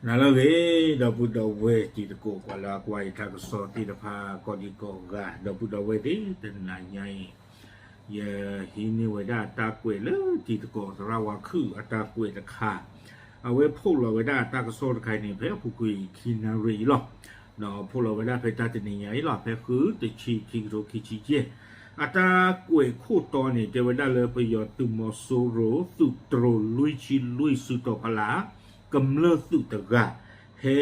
နၤလၢအဂ့ၤ ဒီပုၢ်ဒီဝဲၢ်တံၤသကိး ပှၤလၢအကွၢ်ယတၢ်ကစီၣ်သ့ၣ်တဖၣ် ကိးဒံကိးဂၤ ဒီပုၢ်ဒီဝဲၢ်သ့ၣ် တနၤညါအံၤ ယဟံးန့ၢ်ဝဲဒၣ်တၢ်ကွဲးလၢတံၤသကိးသရၣ်ဝါခုၣ်အတၢ်ကွဲးတခါ, အဝဲဖီၣ်လီၤဝဲဒၣ်တၢ်ကစီၣ်တခါအံၤန့ၣ် ဖဲအပူၤကွံာ်ခံနၣ်ရံၣ်အံၤလီၤ. ဒီးဖီၣ်လီၤဝဲဒၣ်ဖဲတၢ်တနံၤညါအံၤလီၤ ဖဲဃုတဆံခံကထိခံဆံယဲၢ်, အတၢ်ကွဲးခိၣ်တီန့ၣ် တဲဝဲဒၣ်လၢပယီၤသုးမီၤစိရိၤ သုးတြိၤလွံၢ်ဆံလွံၢ်စုတီၤဖီလာ် ကမျၢၢ်သုးတဂၤ ဟဲ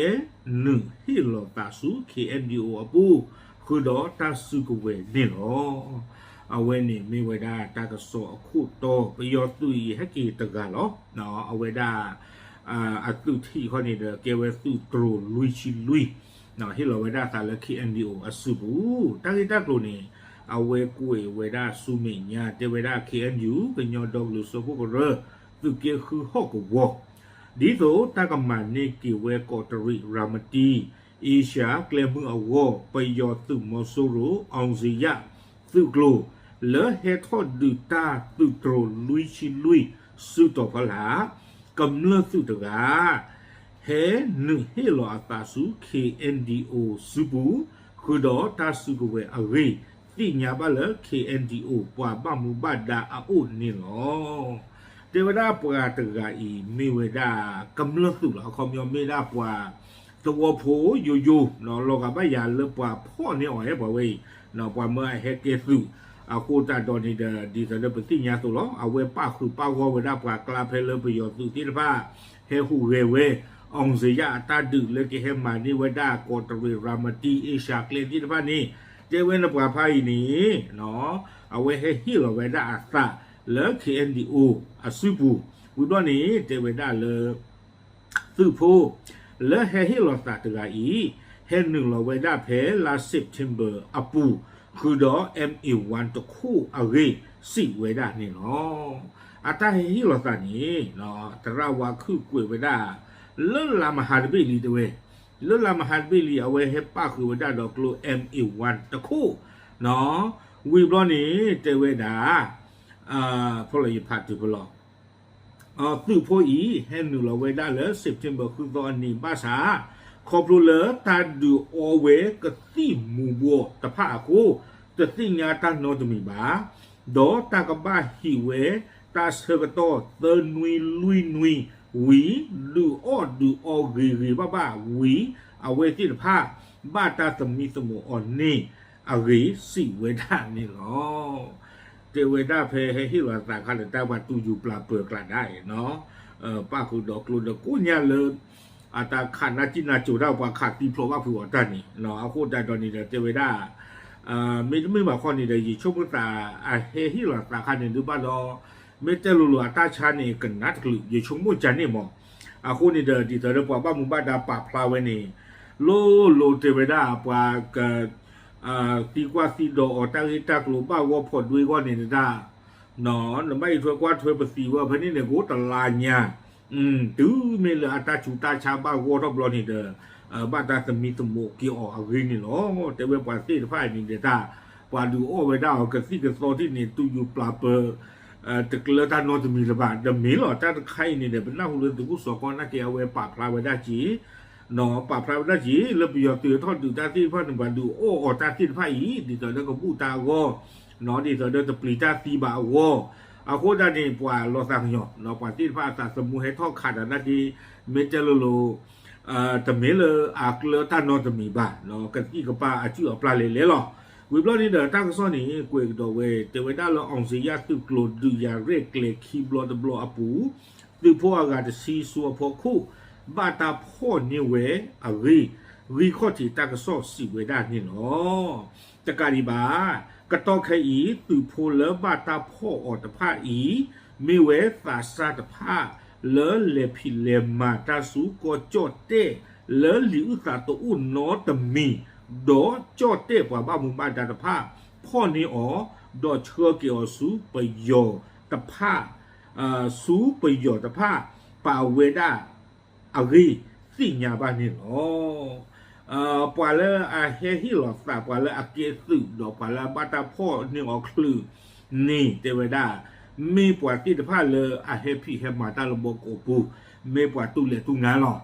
နုာ်ဟ့ၣ်လီၤသးဆူ ခ့ၣ်အဲၣ်ယူၣ်အိၣ်အပူၤ ဃုာ်ဒီးတၢ်စုကဝဲၤန့ၣ်လီၤ. အဝဲန့ၣ်မ့ၢ်ဝဲဒၣ်တၢ်ကစီၣ်အခိၣ်တီ ပယီၤသုးအံၤဟဲက့ၤတဂၤလီၤ. အဝဲဒၣ် အသုးထံးခီန့ၣ်ဒီး ကဲဝဲသုးတြိၤလွံၢ်ဆံလွံၢ် ဟ့ၣ်လီၤဝဲဒၣ်သးလၢ ခ့ၣ်အဲၣ်ယူၣ်အိၣ်အစုပူၤ, တၢ်ဂ့ၢ်တၢ်ကျိၤန့ၣ် အဝဲကွဲးဝဲဒၣ်ဆူမဲာ်ညါ တဲဝဲဒၣ် ခ့ၣ်အဲၣ်ယူၣ် ကညီဒီကလုာ်စၢဖှိၣ်ကရၢ သုးက့ဃုဟီၣ်ကဝီၤ ဒ်သိးတၢ်ကမၤန့ၢ်က့ၤဝဲကီးတရံးရၤမတံ အ့ရှါကျဲမုၢ်အဂီၢ် ပယီၤသုးမီၤစိရိၤ အောင်ဇေယျ သုးကျိၤ လၢဟဲထီၣ်ဒုးတၢ်သုးတြိၤလွံၢ်ဆံလွံၢ် စုတီၤဖီလာ် ကမျၢၢ်သုးတဂၤ ဟဲနုာ်ဟ့ၣ်လီၤအသးဆူ ခ့ၣ်အဲၣ်ယူၣ်အိၣ်စုပူၤ ဃုာ်ဒီးတၢ်စုကဝဲၤအဂ့ၢ် သ့ၣ်ညါဘၣ်လၢ ခ့ၣ်အဲၣ်ယူၣ်အိၣ် ပှၤဘၣ်မူဘၣ်ဒါအအိၣ်န့ၣ်လီၤ. တဲဝဲဒၣ်ပှၤတဂၤအံၤ မ့ၢ်ဝဲဒၣ်ကမျၢၢ်သုးလီၤ. အခီပညီမ့ၢ်ဒၣ်ပှၤသဝီဖိယိယိ လီၤဂာ်ဘၣ်ယၤလၢပှၤဖီၣ်န့ၢ်အီၤ ဟဲပှၤဝဲအံၤ ပှၤမၢအဟဲကဲသုး အဃိသတးဒီးန့ၣ်ဒီး ဒ်သိးလၢပသ့ၣ်ညါအသိးလီၤ. အဝဲပာ်ဃုာ်ပာ်ဂီၢ်ဝဲဒၣ်ပှၤကျါဖဲလၢပယီၤသုးသ့ၣ်တဖၣ် ဟဲဟူးဂဲၤဝဲ အောင်ဇေယျအတၢ်ဒုးလၢကဟဲမၤန့ၢ်ဝဲဒၣ်ကီးတရံးရၤမတံ အ့ရှါကျဲသ့ၣ်တဖၣ်န့ၣ် တဲဝဲန့ၣ်ပှၤဖါအံၤန့ၣ် အဝဲဟဲဟ့ၣ်လီၤဝဲဒၣ်အသးလၢ ခ့ၣ်အဲၣ်ယူၣ်အိၣ်အစုပူၤ ဝံၤဘျီန့ၣ် တဲဝဲဒၣ်လၢ သုးဖိ လၢဟဲဟ့ၣ်လီၤသးတဂၤအံၤ ဟဲနုာ်လီၤဝဲဒၣ်ဖဲလါ September အပူၤ ဃုာ်ဒီး M A one တခိၣ်အဂ့ၢ် စံးဝဲဒၣ်န့ၣ်လီၤ. အတၢ်ဟဲဟ့ၣ်လီၤသးန့ၣ် သရၣ်ဝါခုၣ်ကွဲးဝဲဒၣ် လၢလါမဟါတဘ့ၣ်လံတဲဝဲ လၢလါမဟါတဘ့ၣ်လံ အဝဲဟဲပာ်ဃုာ်ဝဲဒၣ်ဒီးကျိ M A one တခိၣ် ဝံၤဘျီန့ၣ် တဲဝဲဒၣ် ဖီလီၤယဖးတုၤဖီလီၤ သုးဖိအံၤ ဟဲနုာ်လီၤဝဲဒၣ်လၢ September ဃုသီအနံၤဘၣ်ဆၣ် ခီဖျိလၢတၢ်ဒုးအီဝဲကသံၣ်မူၤဘှီးတဖၣ်အဃိ တသ့ၣ်ညါတၢ်နီတမံၤဘၣ်, ဒီးတၢ်ကဘၣ်ဟံးဝဲ တၢ်ဆၢကတီၢ်သၢနွံလွံၢ်နွံဝံၤ ဒုးအီၣ်ဒုးအီဂ့ၤဂ့ၤဘၣ်ဘၣ်ဝံၤ အဝဲသ့ၣ်တဖၣ် ဘၣ်တၢ်သမံသမိးအီၤန့ၢ်အဂ့ၢ် စံးဝဲဒၣ်န့ၣ်လီၤ. တဲဝဲဒၣ်ဖဲဟဲဟ့ၣ်လီၤသးခါဒီး တၢ်ပှၤတူၢ်ယူၤပျၢ်ပၢၤကျါဒၣ်အံၤနီၤ, ပၣ်ဃုာ်ဒီးကျိဒီးကိးညါလၢ အတၢ်ခးနၢ်ကံၣ်နၢ်ကိၤတၢ် ပှၤခးသံဖျိးဘၣ်ဖုးအီၤတၢ်န့ၣ် အဃိသတးဒီးန့ၣ်ဒီး တဲဝဲဒၣ် မ့တမ့ၢ်ဘၣ်ခီန့ၣ်ဒီး ယဆိကမိၣ်သး အဟဲဟ့ၣ်လီၤသးခါန့ၣ်ဒုးဘၣ်ဒီး မ့ၢ်တဲလိၤလိၤအတၢ်ဆါန့ၣ် ကနၣ်တကလုာ် ယဆိကမိၣ်ကန့ၣ်မး. အဃိန့ၣ်ဒီး ဒ်သိးဒီးပှၤဘၣ်မူဘၣ်ဒါပာ်ဖျါဝဲန့ၣ် လိၤလိၤတဲဝဲဒၣ် ပှၤက သံကွၢ်သံဒိးအီၤ တၢ်ဂ့ၢ်တၢ်ကျိၤဘၣ်ဂီၢ် ဖိးဒွဲဂီၢ်န့ၣ်တဒၣ် နဘၣ်အံးထွဲကွၢ်ထွဲပသံးဝဲဖဲန့ၣ်န့ၣ် ကအိၣ်တလါညါ, တုၤမ့ၢ်လၢအတၢ်ဆူးတၢ်ဆါဘၣ်ဂီၢ်ထီၣ်ဘျီန့ၣ်ဒီး ဘၣ်တၢ်သမံသမိးက့ၤအီၤအဂ့ၢ်န့ၣ်လီၤ. တဲဝဲပှၤသ့ၣ်တဖၣ်အံၤန့ၣ်ဒီး တၢ်ပှၤဒုးအီၣ်ဝဲဒၣ်အီၤကသံၣ်ကသီထံၣ်န့ၣ် တူၢ်ယူၤပျၢ်ပၢၤ တကျၢတၢ်နီတမံၤလၢၤဘၣ်. ဒီးမ့ၢ်လီၤတၢ်တခါအံၤန့ၣ်ဒီး ပနၢ်ဟူလၢသုးခိၣ်စီၤကီနာ်က့ အဝဲပာ်ဖျါဝဲဒၣ်က့ၤ ပာ်ဖျါဝဲဒၣ်က့ၤ လၢပယီၤသုးထီၣ်ဒုးတၢ်သ့ၣ်တဖၣ်န့ၣ် ပှၤဒုးအီၣ်အီၤတၢ်သ့ၣ်တဖၣ်အံၤ ဒ်သိးဒီးကဘူၣ်တၢ်အဂီၢ် ဒ်သိးဒီးတပျံၤတၢ်သံဘၣ်အဂီၢ်, အဃိဒၣ်န့ၣ် ပှၤလီၤသးကညီၤ ပှၤသ့ၣ်တဖၣ်အသးသမူဟဲထီၣ်ခးဒီးနာ်က့ မ့ၢ်တဲလိၤလိၤ တမ့ၢ်လၢအကျၢတၢ်နီတမံၤဘၣ်, ကသံၣ်ကပၤအစုၣ်အပျၢ်လဲၤလဲၤလီၤ. ဝံၤဘျီန့ၣ်ဒီး တၢ်ကစီၣ်န့ၣ် ကွဲးကဒီးဝဲ တဲဝဲဒၣ်လၢ အောင်ဇေယျ သုးကျိၤဒုးယၤရဲၣ်ကျဲၤခံဘျီတဘျီအပူၤ သုးဖိအဂၤတဆံဆူအဖီခိၣ် ဘၣ်တၢ်ဖီၣ်န့ၢ်ဝဲအဂ့ၢ် ဂံၢ်ခီၣ်ထံးတၢ်ကစီၣ်စံးဝဲဒၣ်န့ၣ်လီၤ. တကးဒံးဘၣ် ကတီၢ်ခဲအံၤ သုးဖိလၢဘၣ်တၢ်ဖီၣ်အီၤတဖၣ်အံၤ မ့ၢ်ဝဲသးစၢ်တဖၣ် လၢလဲၤဖံးလဲၤမၤတၢ်ဆူကီၢ်ကၠီၣ်တဲၣ် လၢလံာ်အုၣ်သးတအိၣ်နီတမံၤ, ဒီးကၠီၣ်တဲၣ်ပှၤဘၣ်မူဘၣ်ဒါတဖၣ် ဖီၣ်န့ၢ်အီၤ ဒီးဆှၢက့ၤအီၤဆူပယီၤတဖၣ် ဆူပယီၤတဖၣ် ပာ်ဝဲဒၣ်အဂ့ၢ်သ့ၣ်ညါဘၣ်န့ၣ်လီၤ. ပှၤလၢအဟဲဟ့ၣ်လီၤသး ပှၤလၢအကဲသုး ဒီးပှၤလၢအဘၣ်တၢ်ဖီၣ်န့ၢ်အီၤချုးန့ၣ် တဲဝဲဒၣ် မ့ၢ်ပှၤသ့ၣ်တဖၣ်လၢအဟဲဖံးဟဲမၤတၢ်လၢဘီကီးပူၤ, မ့ၢ်ပှၤတူၢ်လဲၤတူၢ်ငါလီၤ.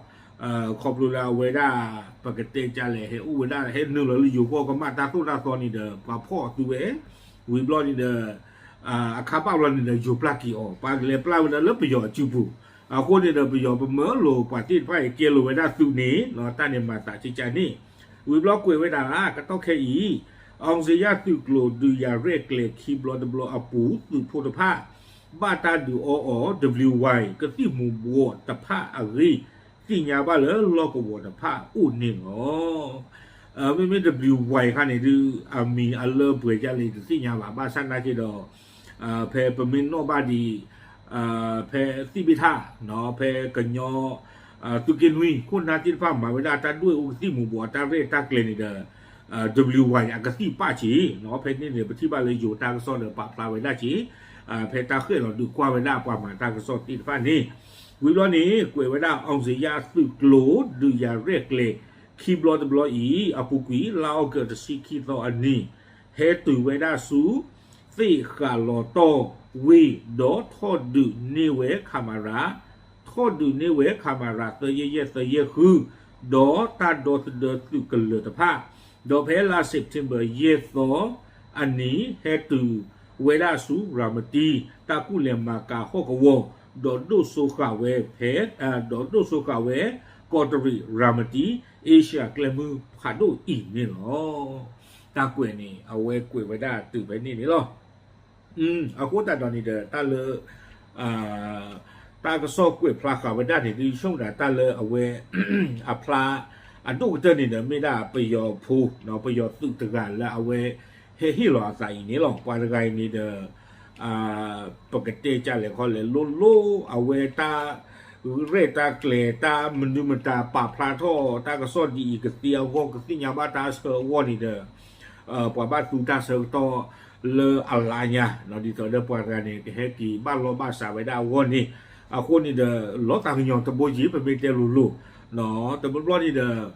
ခီဖျိလၢအဝဲဒၣ် ပကတဲကလဲၣ် ဟဲအိၣ်ဝဲဒၣ် ဟဲနုာ်လီၤလၢယိၤကီၢ်ကမၣ်တၢ်သိၣ်တၢ်သီန့ၣ်ဒီး ပှၤဖီၣ်အသုဝဲ, ဝံၤဘျီန့ၣ်ဒီး အခါဘၣ်ဘျီန့ၣ်ဒီး ယိၤပျၢ်က့ၤအီၤ ပှၤကလဲၤပျၢ်ဝဲဒၣ်လၢပယီၤအစုပူၤ, အဃိန့ၣ်ဒီး ပယီၤပမၢလိာ်ပှၤသ့ၣ်တဖၣ်အံၤ ကဲလိာ်ဝဲဒၣ်သုးန့ၣ် တၢ်န့ၣ်မၤသးကကန့ၣ်, ဝံၤဘျီကွဲးဝဲဒၣ် ကတီၢ်ခဲအံၤ အောင်ဇေယျသုးကျိၤဒုးယၤရဲၣ်ကျဲၤခံဘျီတဘျီအပူၤ သုးဖိတဖၣ် ဘၣ်တၢ်ဒုးအီအီၤ W Y ကသံၣ်မူၤဘှီးတဖၣ်အဂ့ၢ် သ့ၣ်ညါဘၣ်လၢလီၢ်ကဝီၤတဖၣ်အိၣ်န့ၣ်လီၤ. မ့မ့ၢ် W Y ခါန့ၣ်ဒုး အမံၤအလၢပှဲၤဒ်လဲၣ်တသ့ၣ်ညါဘၣ်, ဘၣ်ဆၣ်နာ်က့ဒီး ဖဲပမ့ၢ်နီၣ်ဘၣ်ဒံး ဖဲသံၣ်ဘ့ၣ်ထၣ် ဖဲကညီ သုးက့နွံ ခိၣ်နၢ်သ့ၣ်တဖၣ်မၤဝဲဒၣ်တၢ်ဒွဲၣ်အူကသံၣ်မူၤဘှီးအတၢ်ရဲၣ်တၢ်ကျဲၤန့ၣ်ဒီး W Y အကသံၣ်ပာ်က့ၤ, ဖဲန့ၣ်န့ၣ် ပထံၣ်ဘၣ်လၢယိၤတၢ်ကစီၣ်ဒီးပာ်ဖျါဝဲဒၣ်က့ၤ ဖဲတၢ်ဃဲၣ်လီၤဒုးကွၢ်ဝဲဒၣ်ပှၤမၤတၢ်ကစီၣ်သ့ၣ်တဖၣ်န့ၣ်, ဝံၤဘျီန့ၣ် ကွဲးဝဲဒၣ် အောင်ဇေယျ သုးကျိၤဒုးယၤရဲၣ်ကျဲၤ ခံဘျီတဘျီအံၤ အပူၤကွံာ် လါအီကူးတဆံခံသီအနံၤ ဟဲတုၤဝဲဒၣ်ဆူ သ့ၣ်ဃးလီၤတီၢ်ဝ့ၢ် ဒီးထီၣ်ဒုးန့ၢ်ဝဲ camera ထီၣ်ဒုးန့ၢ်ဝဲ camera သၢယဲၢ်ယဲၢ်သၢယဲၢ်ဃု ဒီးတၢ်ဒီသဒၢသုးကလၢၤတဖၣ်, ဒီးဖဲလါ September ယဲၢ်သီအနံၤ ဟဲတုၤဝဲဒၣ်ဆူ ရၤမတံ တၢ်ကူၣ်လဲၤမၤကၤဟီၣ်ကဝီၤ ဒီးဒိၣ်စိဃာ်ဝဲဖဲ ဒီးဒိၣ်စိဃာ်ဝဲ ကီးတရံး ရၤမတံ အ့ရှၢၣ်ကျဲမုၢ်ဖးဒိၣ်အံၤန့ၣ်လီၤ. တၢ်ကွဲးန့ၣ် အဝဲကွဲးဝဲဒၣ်တုၤဖဲန့ၣ်န့ၣ်လီၤ. အဃိသတးဒီးန့ၣ်ဒီး တၢ်လၢ တၢ်ကစီၣ်ကွဲးဖျါဃာ်ဝဲဒၣ်န့ၣ် ဒ်ဆိကမိၣ်ဒၣ်တၢ်လၢအဝဲ အဖျါ အဒိၣ်ကတၢၢ်န့ၣ်ဒီး မ့ၢ်ဒၣ်ပယီၤဖိ ပယီၤသုးတဂၤလၢအဝဲ ဟဲဟ့ၣ်လီၤအသးအံၤန့ၣ်လီၤ. ပှၤတဂၤအံၤန့ၣ်ဒီး ပကတဲကလဲၣ်ခီလဲၣ် လိၣ်လိၣ် အဝဲတၢ် ရဲၣ်တၢ်ကျဲၤ တၢ်မနုၤမတၤ ပာ်ဖျါထီၣ်တၢ်ကစီၣ်ဒ်အံၤ ကသ့အဂီၢ် ကသ့ၣ်ညါဘၣ်တၢ်ဆၢအဂီၢ်န့ၣ်ဒီး ပှၤဘၣ်သူတၢ်ဆၢကတီၢ်လၢအလါညါ ဒ်သိးဒီးပှၤတဂၤန့ၣ် ကဟဲက့ၤဘၣ်လီၢ်ဘၣ်စးဝဲဒၣ်အဂီၢ်န့ၣ်, အဃိန့ၣ်ဒီး လီၤသးကညီၤတဘိယံၤ ပမ့ၢ်တဲလိၤလိၤ တဘျီဘျီန့ၣ်ဒီး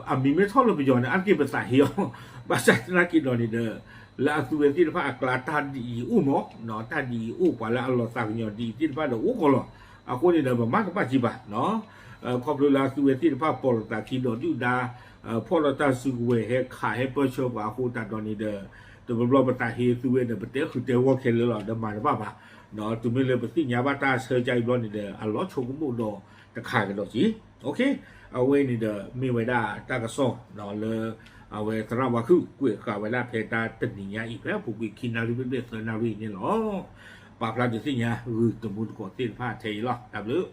အမံၤမ့ၢ်ထီၣ်လၢပယီၤန့ၣ် အါတက့ၢ်ပသးဟ့အီၤ, ဘၣ်ဆၣ်သနာ်က့ဒီးန့ၣ်ဒီး လၢအသုဝဲသ့ၣ်တဖၣ်အကျါ တၢ်ဒ်အံၤအိၣ်မး, တၢ်ဒ်အံၤအိၣ် ပှၤလၢအလီၤသးကညီၤဒ်အံၤသ့ၣ်တဖၣ်ဒီးအိၣ်ကီးလီၤ. အဃိန့ၣ်ဒီး ပမၤကဘၣ်ကံဘၣ် ခီဖျိလၢအသုဝဲသ့ၣ်တဖၣ် ပိာ်လိာ်သးခံဒီးဒုၣ်ဒါ ဖီၣ်ဒီးတၢ်စုကဝဲၤ ဟဲခးဟဲပၢဆှၢပှၤအဃိသတးဒီးန့ၣ်ဒီး တဘျီဘျီပသးဟ့သုဝဲဒီး ပတဲဃုာ်တဲဂီၢ်ခဲလၢာ်လီၤ ဒီးမၤတဘၣ်ဘၣ်. တုၤမ့ၢ်လၢပသ့ၣ်ညါဘၣ်တၢ်ဆၢကါအံၤဘျီန့ၣ်ဒီး အလီၤဆိကမိၣ်ဒီးတခါကဒီးက့ၤ အဝဲန့ၣ်ဒီးမ့ၢ်ဝဲဒၣ်တၢ်ကစီၣ်လၢ အဝဲသရၣ်ဝါခုၣ်ကွဲးဃာ်ဝဲဒၣ်ဖဲတၢ်တနံၤညါအံၤ ဖဲအပူၤကွံာ်ခံနၣ်ရံၣ်ဘျဲၣ်ဘျဲၣ်သၢနၣ်ရံၣ်န့ၣ်လီၤ. ပာ်ဖျါဒုးသ့ၣ်ညါဂုၤတမူတကိးသ့ၣ်တဖၣ်ထဲအံၤလီၤ. တၢ်ဘျုး